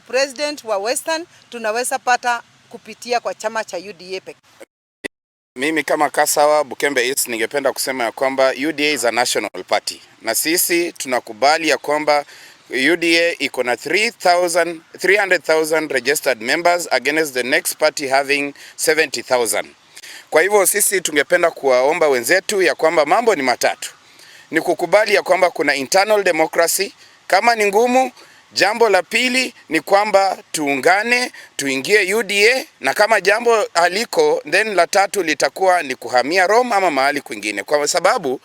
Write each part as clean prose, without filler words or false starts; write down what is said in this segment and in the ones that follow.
President wa Western tunaweza pata kupitia kwa chama cha UDA pekee. Mimi kama Kasawa Bukembe East ningependa kusema ya kwamba UDA is a national party, na sisi tunakubali ya kwamba UDA iko na 300,000 registered members against the next party having 70,000. Kwa hivyo sisi tungependa kuwaomba wenzetu ya kwamba mambo ni matatu: ni kukubali ya kwamba kuna internal democracy, kama ni ngumu. Jambo la pili ni kwamba tuungane, tuingie UDA, na kama jambo haliko, then la tatu litakuwa ni kuhamia Rome ama mahali kwingine, kwa sababu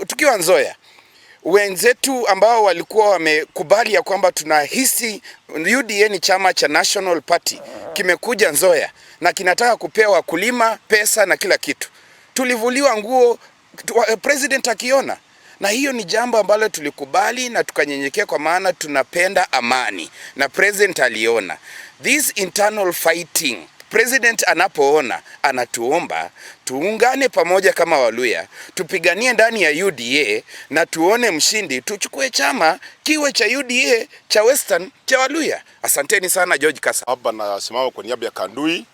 tukiwa Nzoia, wenzetu ambao walikuwa wamekubali ya kwamba tunahisi UDA ni chama cha national party kimekuja Nzoia na kinataka kupea wakulima pesa na kila kitu. Tulivuliwa nguo president akiona, na hiyo ni jambo ambalo tulikubali na tukanyenyekea, kwa maana tunapenda amani, na president aliona this internal fighting. President anapoona anatuomba tuungane pamoja kama Waluya, tupiganie ndani ya UDA na tuone mshindi, tuchukue chama kiwe cha UDA cha Western cha Waluya. Asanteni sana. George Kasa. Hapa nasimama kwa niaba ya Kandui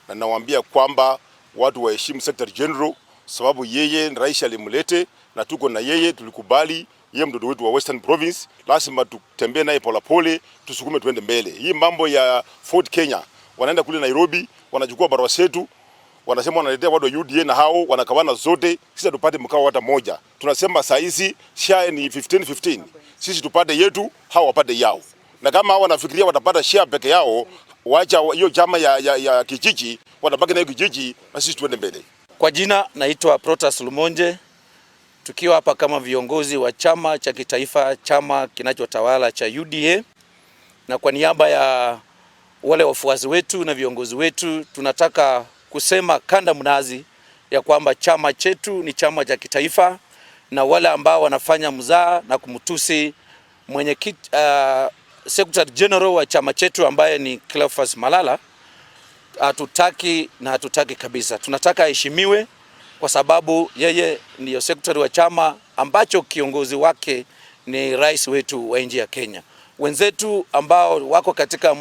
na nawaambia kwamba watu waheshimu Secretary General, sababu yeye rais alimlete na tuko na yeye, tulikubali yeye mtoto wetu wa Western Province, lazima tutembee naye polepole, tusukume tuende mbele. Hii mambo ya Ford Kenya, wanaenda kule Nairobi, wanachukua barua zetu, wanasema wanaletea watu wa UDA na hao wanakawana zote, sisi tupate mkao hata moja. Tunasema saa hizi share ni 15 15, sisi tupate yetu, hao wapate yao, na kama hao wanafikiria watapata share peke yao, wacha hiyo chama ya kijiji, watabaki na hiyo kijiji na sisi tuende mbele. Kwa jina naitwa Protas Lumonje, tukiwa hapa kama viongozi wa chama cha kitaifa, chama kinachotawala cha UDA, na kwa niaba ya wale wafuasi wetu na viongozi wetu, tunataka kusema kanda mnazi ya kwamba chama chetu ni chama cha kitaifa, na wale ambao wanafanya mzaa na kumtusi mwenyekiti, Secretary General wa chama chetu ambaye ni Cleophas Malala, hatutaki na hatutaki kabisa. Tunataka aheshimiwe kwa sababu yeye ndiyo secretary wa chama ambacho kiongozi wake ni rais wetu wa nchi ya Kenya. Wenzetu ambao wako katika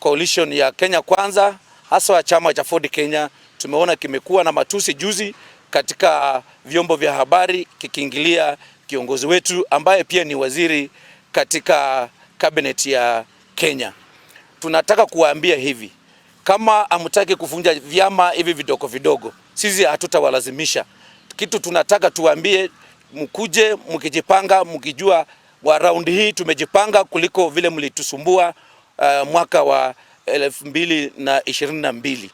coalition ya Kenya Kwanza, hasa wa chama cha Ford Kenya, tumeona kimekuwa na matusi juzi katika vyombo vya habari kikiingilia kiongozi wetu ambaye pia ni waziri katika cabinet ya Kenya. Tunataka kuwaambia hivi, kama hamtaki kuvunja vyama hivi vidogo vidogo, sisi hatutawalazimisha kitu. Tunataka tuwaambie mkuje mkijipanga, mkijua wa raundi hii tumejipanga kuliko vile mlitusumbua mwaka wa 2022.